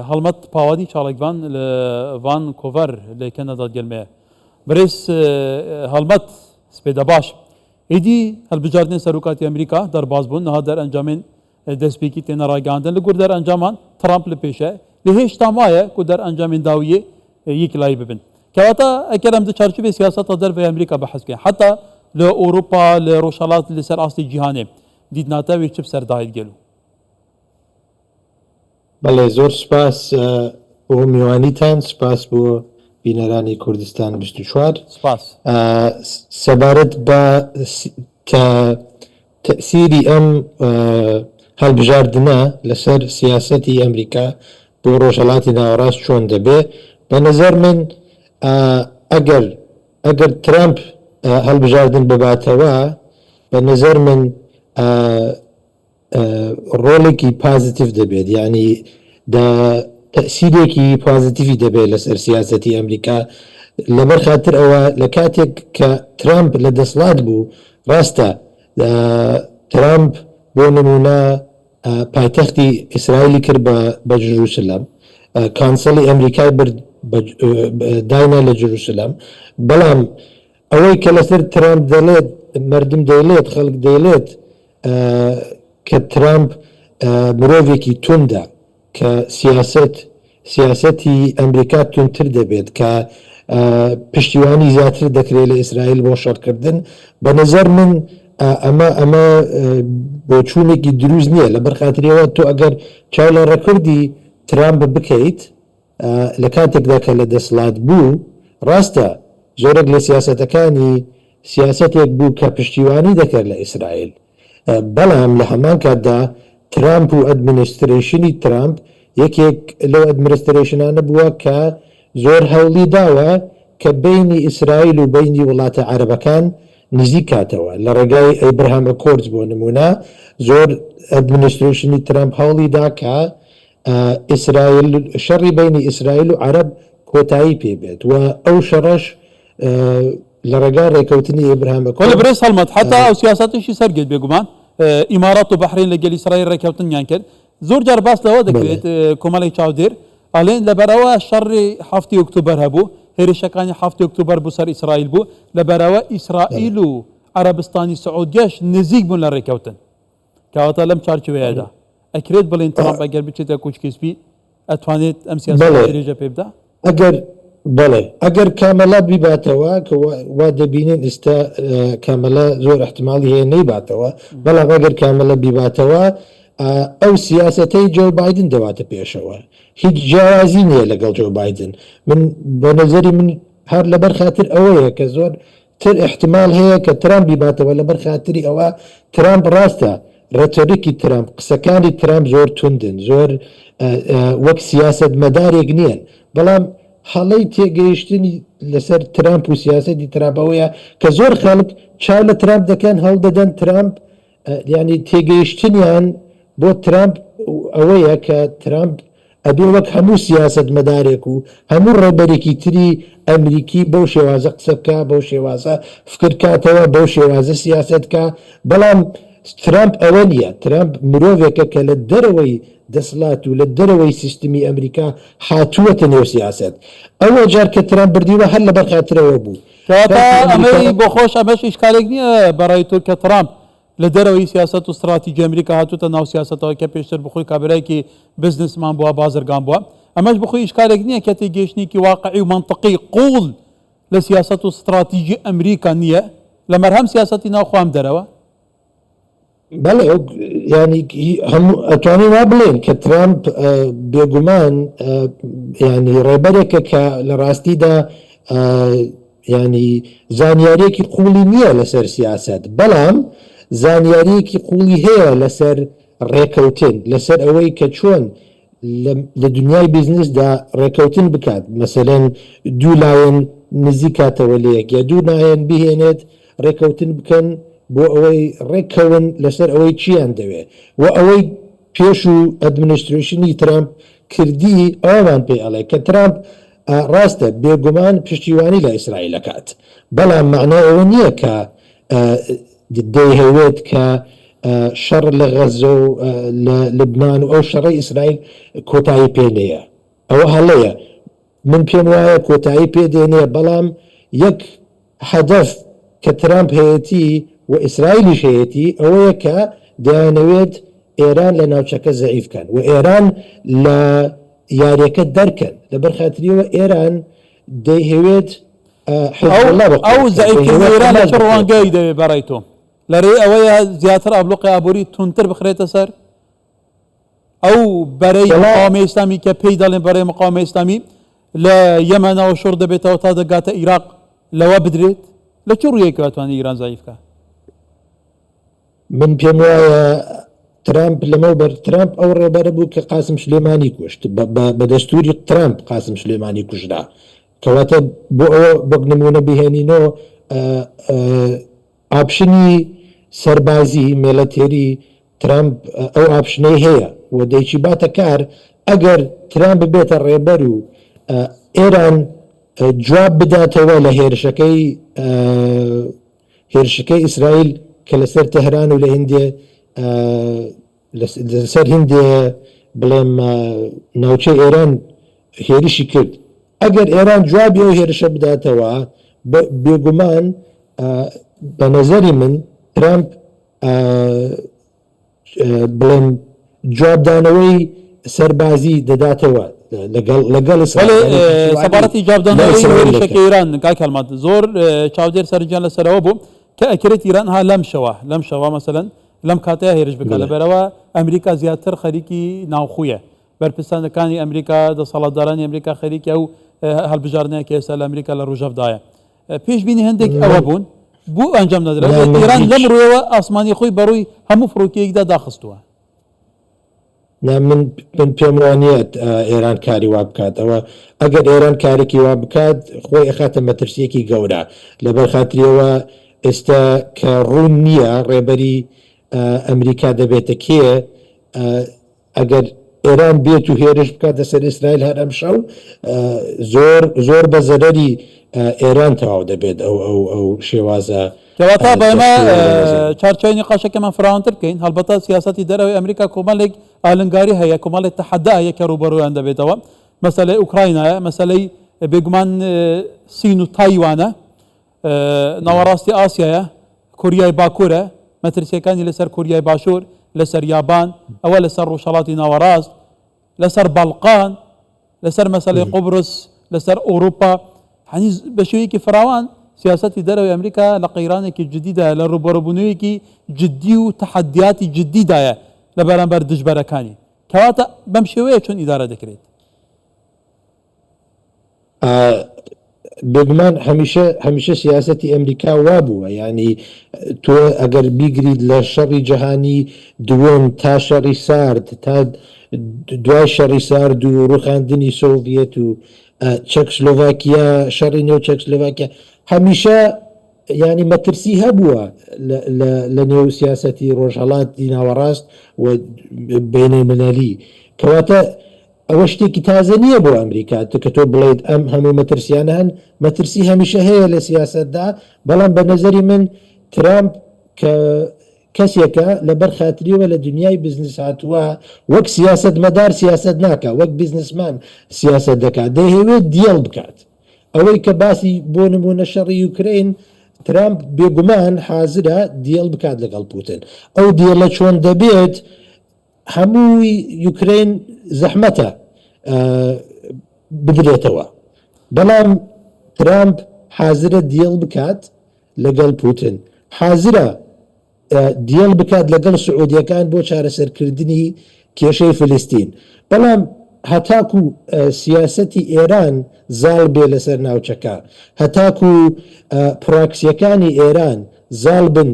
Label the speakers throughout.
Speaker 1: هەڵمەت پاوانی چاڵێکڤان لە ڤان کۆڤەر لە کەنەدا گەلمەیە. برێز هەڵمەت سپێدە باش. ئیدی هەڵبژاردنێن سەرۆکاتی ئەمریکا دەرباز بوون نها دەرئەنجامێن دەستپێکی تێنە ڕاگەیاندن لە گۆر دەرئەنجامان ترامپ لە پێشە لێ هێشتا مایە کو دەرئەنجامێن داویێ یەکلایی ببن. کەواتە ئەگەر ئەم دە چارچوبێ سیاسەتا دەرڤەی ئەمریکا بەحس بکەین حەتا لە ئەوروپا لە ڕۆژهەڵات لەسەر ئاستی جیهانێ دیدناتە وێ چ بسەر دایت گەلو؟
Speaker 2: بەڵێ زۆر سوپاس بۆ میوانیتان، سوپاس بۆ بینەرانی کوردستان 24.
Speaker 1: سوپاس.
Speaker 2: سەبارەت بە تەئسیری ئەم هەڵبژاردنە لەسەر سیاسەتی ئەمریکا بۆ ڕۆژهەڵاتی ناوەڕاست چۆن دەبێ؟ بە نەزەر من ئەگەر ئەگەر ترامپ هەڵبژاردن بباتەوە بە نەزەر من ڕۆڵێکی positive دەبێت یانی تەئسیرێکی positive ی دەبێت لەسەر سیاسەتی ئەمریکا لەبەر خاتر ئەوە لە کاتێک کە ترامپ لە دەسڵات بوو ڕاستە ترامپ بۆ نمونە پایتەختی ئیسرائیلی کرد بە جروسلم کانسڵی ئەمریکای برد داینا لە جروسلم بەڵام ئەوەی کە لەسەر ترامپ دەڵێت مردم دەیڵێت خەڵک دەیڵێت کە ترامپ مرۆڤێکی توندە، کە سیاسەت سیاسەتی ئەمریکا توندتر دەبێت، کە پشتیوانی زیاتر دەکرێت لە ئیسرائیل بۆ شەڕکردن، بە نەزەر من ئەمە ئەمە بۆچوونێکی دروست نییە، لەبەر خاتری ئەوە تۆ ئەگەر چاو لە ڕێکۆردی ترامپ بکەیت لە کاتێکدا کە لە دەسڵات بوو، ڕاستە زۆرێک لە سیاسەتەکانی سیاسەتێک بوو کە پشتیوانی دەکرد لە ئیسرائیل، بەڵام لە هەمان کاتدا ترامپ و administration ی ترامپ یەکێک لەو administration انە بووە کە زۆر هەوڵی داوە کە بەینی ئیسرائیل و بەینی وڵاتە عەرەبەکان نزیک کاتەوە لە ڕێگای Abraham Accords بۆ نموونە زۆر administration ی ترامپ هەوڵی دا کە ئیسرائیل شەڕی بەینی ئیسرائیل و عەرەب کۆتایی پێ بێت و ئەو شەڕەش لە ڕێگای ڕێکەوتنی Abraham
Speaker 1: Accord بەڵێ برێز هەڵمەت حەتا ئەو سیاسەتیشی سەرگرت بێگومان ئیمارات و بەحرەین لەگەل ئیسرائیل ڕێکەوتنیان کرد زۆر جار باس لەوە دەکرێت کۆمەڵێک چاودێر ئەڵێن لەبەرئەوە شەڕی حەفتی ئۆکتۆبەر هەبوو هێرشەکانی حەفتی ئۆکتۆبەر بۆ سەر ئیسرائیل بوو لەبەرئەوە ئیسرائیل و عەرەبستانی سعودیەش نزیک بوون لە ڕێکەوتن کەواتە لەم چارچێوەیەدا ئەکرێت بڵێین ترامپ ئەگەر بچێتە کوچکی سپی ئەتوانێت ئەم سیاسەتە درێژە پێ بدا؟
Speaker 2: ئەگەر بەڵێ ئەگەر کامەلا بیباتەوە کە وا دەبینین ئیستا کامەلا زۆر ئیحتماڵی هەیە نەیباتەوە بەڵام ئەگەر کامەلا بیباتەوە ئەو سیاسەتەی جۆ بایدن دەباتە پێشەوە هیچ جیاوازی نییە لەگەڵ جۆ بایدن من بە نەزەری من هەر لەبەر خاتر ئەوەیە کە زۆر تر ئیحتمال هەیە کە ترامپ بیباتەوە لەبەر خاتری ئەوە ترامپ ڕاستە rhetoric ی ترامپ قسەکانی ترامپ زۆر توندن زۆر وەک سیاسەت مەدارێک نییەن بەڵام هەڵەی تێگەیشتنی لەسەر ترامپ و سیاسەتی ترامپ ئەوەیە کە زۆر خەڵک چاو لە ترامپ دەکەن هەوڵدەدەن ترامپ یانی تێگەیشتنیان بۆ ترامپ ئەوەیە کە ترامپ ئەبێ وەک هەموو سیاسەتمەدارێک و هەموو ڕێبەرێکی تری ئەمریکی بەو شێوازە قسە بکا، بەو شێوازە فکر کاتەوە، بەو شێوازە سیاسەت کا، بەڵام ترامپ ئەوە نییە، ترامپ مرۆڤێکە کە لە دەرەوەی دەسڵات و لە دەرەوەی سیستمی ئەمریکا هاتووەتە نێو سیاسەت. ئەوە جار کە ترامپ بردیوە هەر لەبەر خاترەوە بوو.
Speaker 1: کەواتە ئەمەی بۆ خۆش ئەمەش ئیشکالێک نییە بەڕای تۆ کە ترامپ لە دەرەوەی سیاسەت و ستڕاتیجی ئەمریکا هاتووتە ناو سیاسەتەوە کە پێشتر بخۆی کابرایەکی بزنسمان بووە بازرگان بووە ئەمەش بخۆی ئیشکالێک نییە کە تێگەیشتنێکی واقعی و مەنتقی قووڵ لە سیاسەت و ستڕاتیجی ئەمریکا نییە لەمەر هەم سیاسەتی ناوخۆ هەم دەرەوە.
Speaker 2: بەڵێ یانی هەموو ئەتوانین وا بڵێین کە ترامپ بێگومان یانی ڕێبەرێکە کە لە ڕاستیدا یانی زانیاریەکی قوڵی نییە لەسەر سیاسەت بەڵام زانیاریەکی قوڵی هەیە لەسەر ڕێکەوتن لەسەر ئەوەی کە چۆن لە دنیای بیزنسدا ڕێکەوتن بکات مەسەلەن دوو لایەن نزیک کاتەوە لەیەک یا دوو لایەن بهێنێت ڕێکەوتن بکەن بۆ ئەوەی ڕێککەون لەسەر ئەوەی چیان دەوێت و ئەوەی پێشوو administration ی ترامپ کردی ئەوەمان پێ ئەڵێ کە ترامپ ڕاستە بێگومان پشتیوانی لە ئیسرائیل ئەکات بەڵام مەعنای ئەوە نییە کە دەیهەوێت کە شەڕ لە غەززە و لە لوبنان و ئەو شەڕەی ئیسرائیل کۆتایی پێ نەیە. ئەوە هەڵەیە. من پێم وایە کۆتایی پێ دێنێ، بەڵام یەک هەدەف کە ترامپ هەیەتی و ئیسرائیلیش هەیەتی ئەوەیە کە دەیانەوێت ئێران لە ناوچەکە زەعیف کەن و ئێران لە یاریەکە دەرکەن. لەبەر خاتریەوە ئێران دەیهەوێت حزبوڵڵا بە
Speaker 1: ئەو
Speaker 2: قوت بکات،
Speaker 1: زەعیفکردنی
Speaker 2: دەیهەوێت
Speaker 1: ئێران لە
Speaker 2: حەماس
Speaker 1: چ
Speaker 2: بە قوت
Speaker 1: ڕوانگەیەک
Speaker 2: بکات.
Speaker 1: دەبێت بەڕای تۆ؟ لە رێی ئەوەیە زیاتر ئابلوقی ئابووری توندتر بخرێتە سەر ئەو بەرەی
Speaker 2: وەڵا
Speaker 1: مقاومەی ئیسلامی کە پێی دەڵێن بەرەی مقاومەی ئیسلامی لە یەمەنەوە شۆڕ دەبێتەوە تا دەگاتە ئیراق لەوە بدرێت؟ لە چ ڕوویەکەوە توانی ئیران زەعیف کا؟
Speaker 2: من پێم وایە ترامپ لەمەوبەر ترامپ ئەو ڕێبەرە بوو کە قاسم سولێمانی کوشت، بە دەستوری ترامپ قاسم سولێمانی کوژرا. کەواتە بۆ ئەوە وەک نموونە بهێنینەوە option ی سەربازی military ترامپ ئەو option ەی هەیە و دەیچیباتە کار ئەگەر ترامپ ببێتە ڕێبەر و ئێران جواب بداتەوە لە هێرشەکەی هێرشەکەی ئیسرائیل کە لەسەر تەهران و لە هندێ لەسەر هندێ بڵێم ناوچەی ئێران هێرشی کرد ئەگەر ئێران جوابی ئەو هێرشە بداتەوە بێگومان بە نەزەری من ترامپ بڵێم جوابدانەوەی سەربازی دەداتەوە لەگەڵ لەگەڵ
Speaker 1: بەڵێ
Speaker 2: ئیسرائیل یانی پشتیوانی
Speaker 1: سەبارەتی
Speaker 2: لە
Speaker 1: جوابدانەوەی
Speaker 2: ئیسرائیل
Speaker 1: هێرشەکەی
Speaker 2: دەکات.
Speaker 1: ئێران کاک هەڵمەت زۆر چاودێر سەرنجیان لەسەرەوە بوو کە ئەکرێت ئیران ها لەم شەوە لەم شەوە مەسەلەن لەم کاتەیە هێرش بکات
Speaker 2: بەڵێ.
Speaker 1: لەبەرئەوە ئەمریکا زیاتر خەریکی ناوخویە بەرپرسانەکانی ئەمریکا دەسەڵاتدارانی ئەمریکا خەریکی ئەو هەڵبژاردنەیە کە ئێستا لە ئەمریکا لە ڕوژەڤدایە پێشبینی هەندێک ئەوە
Speaker 2: من
Speaker 1: بوون بۆ ئەنجام نەدرا
Speaker 2: نا من
Speaker 1: ئێران
Speaker 2: هیچ
Speaker 1: لەم ڕووەوە ئاسمانی خۆی بەڕووی هەموو فڕۆکەیەکدا داخستووە.
Speaker 2: نا من من پێم وا نییە ئێران کاری وا بکات ئەوە ئەگەر ئێران کارێکی وا بکات خۆی ئەخاتە مەترسیەکی گەورە لەبەر خاتریەوە ئێستا کە ڕوون نییە ڕێبەری ئەمریکا دەبێتە کێ ئەگەر ئێران بێت و هێرش بکاتە سەر ئیسرائیل هەر ئەمشەو زۆر زۆر بە زەرەری ئێران تەواو دەبێت ئەو ئەو ئەو شێوازە
Speaker 1: کەواتە با ئێمە
Speaker 2: دەستووری لە نەزەر.
Speaker 1: چارچێوەی نیقاشەکەمان فراوانتر بکەین، هەڵبەتە سیاسەتی دەرەوەی ئەمریکا کۆمەڵێک ئالنگاری هەیە، کۆمەڵێک تەحەدا هەیە کە ڕووبەڕوویان دەبێتەوە، مەسەلەی ئوکراینایە، مەسەلەی بێگومان سین و تایوانە، ناوەڕاستی ئاسیایە، کۆریای باکوورە، مەترسییەکانی لەسەر کۆریای باشوور، لەسەر یابان، ئەوە لەسەر ڕۆژهەڵاتی ناوەڕاست، لەسەر بەڵقان، لەسەر مەسەلەی قوبرس، لەسەر ئەوروپا، هەنی بە شێوەیەکی فراوان سیاسەتی دەرەوەی ئەمریکا لە قەیرانێکی جدیدایە، لە ڕووبەڕووبوونەوەیەکی جدی و تەحەدیاتی جدیدایە لە بەرامبەر دژبەرەکانی. کەواتە بەم شێوەیە چۆن ئیدارە دەکرێت؟
Speaker 2: بێگومان هەمیشە هەمیشە سیاسەتی ئەمریکا وابووە یانی تۆ ئەگەر بیگریت لە شەڕی جەهانی دووەم تا شەڕی سارد تا دوای شەڕی سارد و ڕوخاندنی سۆڤیەت و چەکسلۆڤاکیا شەڕی نێو چەکسلۆڤاکیا هەمیشە یانی مەترسی هەبووە لە نێو سیاسەتی ڕۆژهەڵاتی ناوەڕاست و بەینەلملەلی کەواتە ئەوە شتێکی تازە نییە بۆ ئەمریکا کە تۆ بڵێیت ئەم هەموو مەترسیانە هەن، مەترسی هەمیشە هەیە لە سیاسەتدا، بەڵام بە نەزەری من ترامپ کە کەسێکە لەبەر خاتریەوە لە دنیای بزنس هاتووە، وەک سیاسەتمەدار سیاسەت ناکا، وەک businessman سیاسەت دەکات، دەیهەوێت deal بکات. ئەوەی کە باسی بۆ نموونە شەڕی یوکرەین، ترامپ بێگومان حازرە deal بکات لەگەڵ پوتن. ئەو deal ە چۆن دەبێت، هەمووی یوکرەین زەحمەتە بدرێتەوە، بەڵام ترامپ حازرە deal بکات لەگەڵ پوتن، حازرە deal بکات لەگەڵ سعودیەکان بۆ چارەسەرکردنی کێشەی فلستین، بەڵام هەتاکو سیاسەتی ئێران زاڵ بێ لەسەر ناوچەکە، هەتاکو پراکسیەکانی ئێران زاڵ بن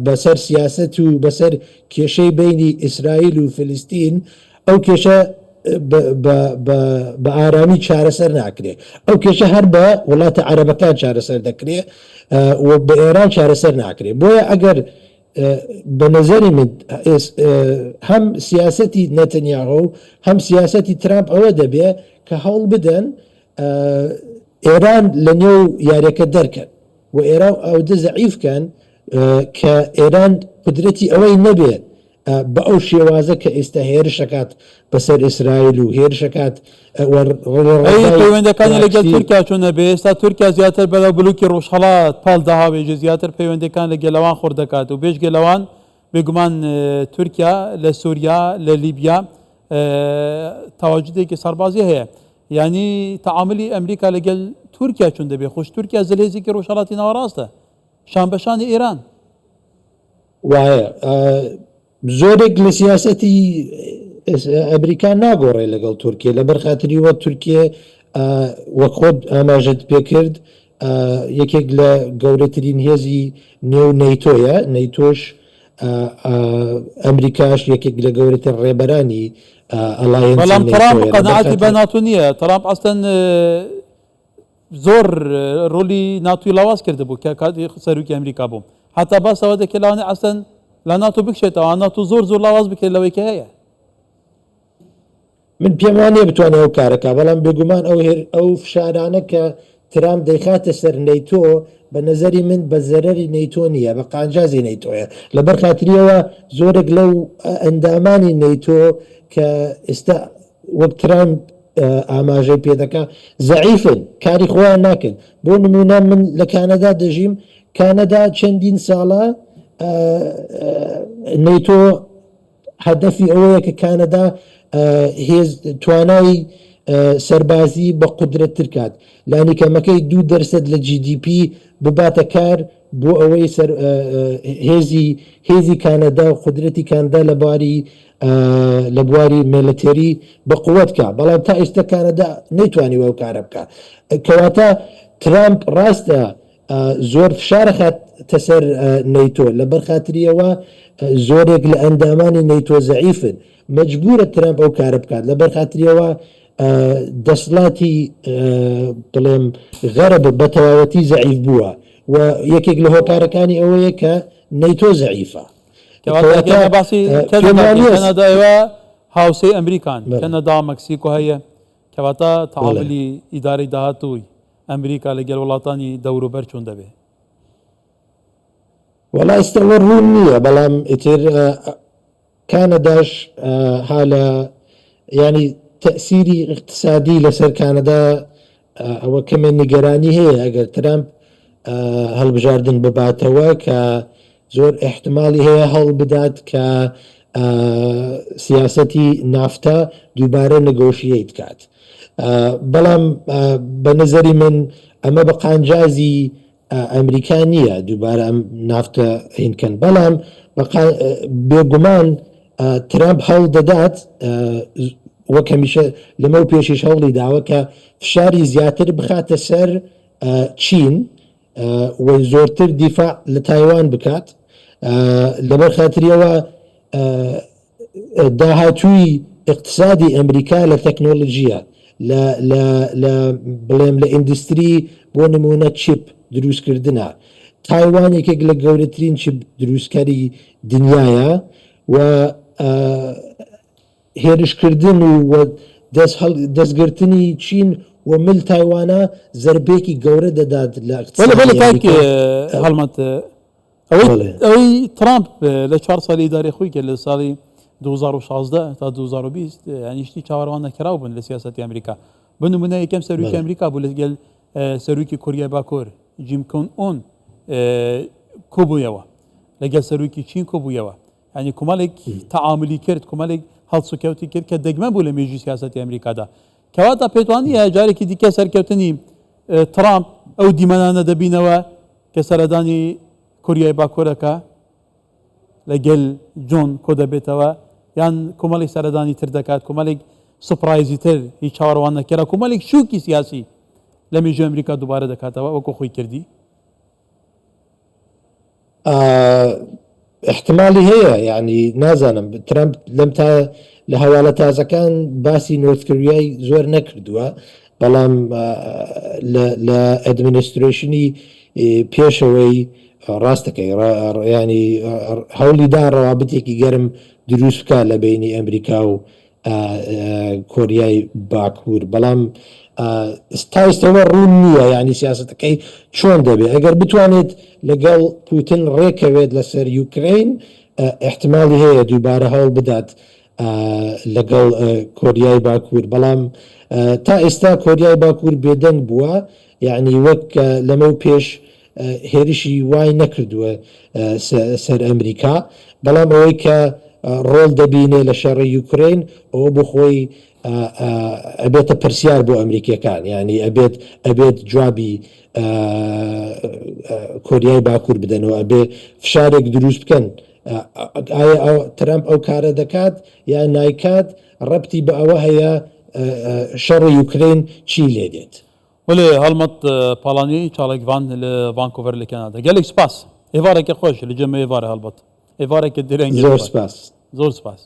Speaker 2: بەسەر سیاسەت و بەسەر کێشەی بەینی ئیسرائیل و فلستین، ئەو کێشە بە ئارامی چارەسەر ناکرێ. ئەو کێشە هەر بە وڵاتە عەرەبەکان چارەسەر دەکرێ و بە ئێران چارەسەر ناکرێ. بۆیە ئەگەر بە نەزەری من هەم سیاسەتی نەتەنیاهۆ و هەم سیاسەتی ترامپ ئەوە دەبێ کە هەوڵ بدەن ئێران لە نێو یاریەکە دەرکەن و ئێران ئەودە زەعیف کەن. کە ئێران قودرەتی ئەوەی نەبێ بە ئەو شێوازە کە ئێستا هێرشەکات بەسەر ئیسرائیل و هێرشەکات
Speaker 1: ئەی پەیوەندەکانی لەگەڵ تورکیا چۆن ئەبێ؟ ئێستا تورکیا زیاتر بەرەو بلوکی ڕۆژهەڵات پاڵ دەهاوێژێ زیاتر پەیوەندەکان لەگەل ئەوان خڕ دەکات و بێجگە لەوان بێگومان تورکیا لە سوریا لە لیبیا تەواجودێکی سەربازی هەیە یانی تەعاملی ئەمریکا لەگەل تورکیا چون دەبێ خۆش تورکیا زلهێزێکی ڕۆژهەڵاتی ناوەڕاستە شان بەشانی ئێران.
Speaker 2: وایە زۆرێک لە سیاسەتی ئەمریکا ناگۆڕێ لەگەڵ تورکیە لەبەر خاتری وە تورکیە وەک خۆت ئاماژەت پێکرد یەکێک لە گەورەترین هێزی نێو نەیتۆیە نەیتۆش ئەمریکاش یەکێک لە گەورەتر ڕێبەرانی ئەڵایەنسی
Speaker 1: بەڵام ترامپ
Speaker 2: نەیتۆیە لەبەر
Speaker 1: قەناعەتی بە
Speaker 2: خاتر
Speaker 1: ناتۆ نییە ترامپ ئەسڵەن زۆر ڕۆلی ناتوی لاواز کردبوو کە کاتی سەرۆکی ئەمریکا بوو حتا باس ئەوە دەکرد لەوانەیە ئەسڵەن لە ناتۆ بکشێتەوە ناتۆ زۆر زۆر لاواز بکرێت لەوەی کە هەیە.
Speaker 2: من پێم وا نییە بتوانێت ئەو کارە کا، بەڵام بێگومان ئەو هێر ئەو فشارانە کە ترامپ دەیخاتە سەر نەیتۆ بە نەزەری من بە زەرەری نەیتۆ نییە، بە قانجازی نەیتۆیە. لەبەر خاتریەوە زۆرێک لەو ئەندامانی نەیتۆ کە ئێستا وەک ترامپ ئاماژەی پێدەکا زەعیفن، کاری خۆیان ناکەن. بۆ نموونە من لە کانەدا دەژیم، کانەدا چەندین ساڵە نەیتۆ هەدەفی ئەوەیە کە کانەدا هێز توانای سەربازی بە قودرەتتر کات، لانیکەمەکەی 2% لە GDP بباتە کار بۆ ئەوەی سەر هێزی هێزی کانەدا و قودرەتی کانەدا لە بواری لە بواری military بە قوت کا، بەڵام تا ئێستا کانەدا نەیتوانیوە ئەو کارە بکا. کەواتە ترامپ ڕاستە زۆر فشار ئەخاتە سەر نەیتۆ، لەبەر خاتری ئەوە زۆرێک لە ئەندامانی نەیتۆ زەعیفن، مەجبورە ترامپ ئەو کارە بکات، لەبەر خاتری ئەوە دەسڵاتی بڵێم غەرب بە تەواوەتی زەعیف بووە و یەکێک لە هۆکارەکانی ئەوەیە کە نەیتۆ زەعیفە.
Speaker 1: کەواتە باسی کەنەدا ئێوە هاوسێی ئەمریکان، کەنەدا مەکسیکۆ هەیە، کەواتە تەعامولی ئیدارەی داهاتووی ئەمریکا لەگەل وڵاتانی دەوروبەر چۆن دەبێ؟
Speaker 2: وەڵا ئیستا ئەوە ڕوون نییە بەڵام ئیتر کانەداش ها لە یانی تەئسیری ئیقتسادی لەسەر کانەدا ئەوە کەمێ نیگەرانی هەیە ئەگەر ترامپ هەڵبژاردن بباتەوە کە زۆر ئیحتماڵی هەیە هەوڵ بدات کە سیاسەتی نافتا دووبارە negotiate کات. بەڵام بە نەزەری من ئەمە بە قانجازی ئەمریکا نییە دووبارە ئەم نافتە هین کەن، بەڵام بێگومان ترامپ هەوڵ دەدات وەک هەمیشە لەمەو پێشیش هەوڵی داوە کە فشاری زیاتر بخاتە سەر چین و زۆرتر دیفاع لە تایوان بکات لەبەر خاتریەوە داهاتووی ئیقتسادی ئەمریکا لە تەکنۆلۆژییە، لە لە لە بڵێم لە ئیندستری بۆ نموونە chip دروستکردنە. تایوان یەکێک لە گەورەترین chip دروستکەری دنیایە و هێرشکردن و و دەست هەڵ دەستگرتنی چین و مل تایوانە زەربەیەکی گەورە دەدات لە
Speaker 1: بەلێ
Speaker 2: ئیقتسادی
Speaker 1: بەلێ کاک
Speaker 2: ئەمریکا.
Speaker 1: هەڵمەت ئەوەی
Speaker 2: بەڵێ.
Speaker 1: ئەوەی ترامپ لە چوار ساڵی ئیدارەی خۆی کرد لە ساڵی 2016 تا 2020 یانی شتی چاوەڕوان نەکراو بوون لە سیاسەتی ئەمریکا بۆ نمونە یەکەم سەرۆکی
Speaker 2: بەڵێ.
Speaker 1: ئەمریکا بوو لەگەل سەرۆکی کۆریای باکوور جیم کۆن ئۆن کۆبوویەوە لەگەل سەرۆکی چین کۆبوویەوە یانی کۆمەڵێک تەعاملی کرد کۆمەڵێک هەڵسوکەوتی کرد کە دەگمەن بوو لە مێژووی سیاسەتی ئەمریکادا کەواتە پێت وانییە جارێکی دیکە سەرکەوتنی ترامپ ئەو دیمەنانە دەبینەوە کە سەردانی کۆریای باکوورەکە لە گەل جۆن کۆ دەبێتەوە یان کۆمەڵێک سەردانی تر دەکات کۆمەڵێک surprise ی تر هیچ چاوەڕوان نەکرا کۆمەڵێک شوکی سیاسی لە مێژووی ئەمریکا دووبارە دەکاتەوە وەکو خۆی کردی.
Speaker 2: ئیحتمالی هەیە یانی نازانم ترەمپ لەم تا لە هەواڵە تازەکان باسی North Korea ی زۆر نەکردووە بەڵام لە administration ی پێشەوەی ڕاستەکەی ینی هەوڵی دا ڕەوابتێکی گەرم دروست بکە لە بینی ئەمریکا و کۆریای باکوور، بەڵام تا ئێستەوە ڕوون نییە یانی سیاسەتەکەی چۆن دەبێت. ئەگەر بتوانێت لەگەڵ پوتن ڕێکەوێت لەسەر یوکرەین، ئیحتمالی هەیە دووبارە هەوڵ بدات لەگەڵ کۆریای باکوور، بەڵام تا ئێستا کۆریای باکوور بێدەنگ بووە، یانی وەک لەمەو پێش هێرشی وای نەکردووە سەر ئەمریکا، بەڵام ئەوەی کە ڕۆڵ دەبینێ لە شەڕی یوکرەین ئەوە بۆ خۆی ئەبێتە پرسیار بۆ ئەمریکیەکان، یانی ئەبێت ئەبێت جوابی کۆریای باکوور بدەنەوە، ئەبێ فشارێک دروست بکەن. ئایا ترەمپ ئەو کارە دەکات یا نایکات ڕەبتی بە ئەوە هەیە شەڕی یوکرەین چی لێ دێت.
Speaker 1: وەلێ هەڵمەت پاڵانی چاڵێکڤان لە ڤانکۆڤەر لە کەنادا. گەلێک سپاس. ئێڤارێکە خۆش لە جەمە ئێڤارە هەڵبەت. ئێڤارێکە درەنگە
Speaker 2: زۆر سپاس.
Speaker 1: زۆر سپاس.